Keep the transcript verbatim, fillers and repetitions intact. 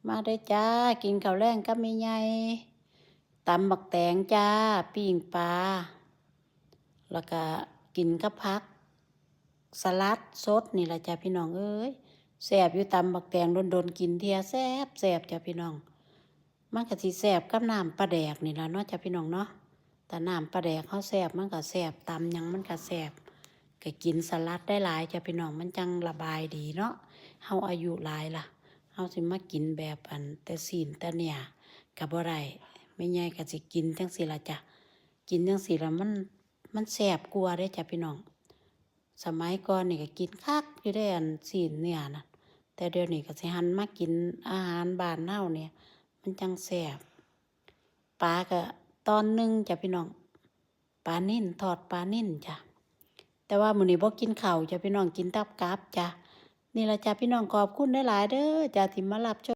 มาเด้อจ้า กินข้าวแลงกับแม่ใหญ่ ตำบักแตงจ้า ปิ้งปลา แล้วก็กินกับผัก สลัดสดนี่ล่ะจ้าพี่น้องเอ้ย แซ่บอยู่ ตำบักแตงโดนๆ กินเทื่อ แซ่บแซ่บจ้าพี่น้อง มันก็สิแซ่บกับน้ำปลาแดกนี่ล่ะเนาะจ้าพี่น้องเนาะ แต่น้ำปลาแดกเฮาแซ่บ มันก็แซ่บ ตำหยังมันก็แซ่บ ก็กินสลัดได้หลายจ้าพี่น้อง มันจั่งระบายดีเนาะ เฮาอายุหลายล่ะ เฮาสิมากินแบบอันแต่ซี้นแต่เนื้อก็บ่ได้ แม่ใหญ่ก็สิกินจั่งซี้ล่ะจ้า กินจั่งซี้ล่ะมัน มันแซ่บกว่าเด้จ้าพี่น้อง สมัยก่อนนี่ก็กินคักอยู่เด้ อันซี้นเนื้อน่ะ แต่เดี๋ยวนี้ก็สิหันมากินอาหารบ้านเฮาเนี่ย มันจั่งแซ่บ ปลาก็ตอนหนึ่งจ้าพี่น้อง ปลานิล ทอดปลานิลจ้า แต่ว่ามื้อนี้บ่กินข้าวจ้าพี่น้อง กินแต่กับจ้า นี่ล่ะจ้าพี่น้อง ขอบคุณหลายๆ เด้อจ้า ที่มารับช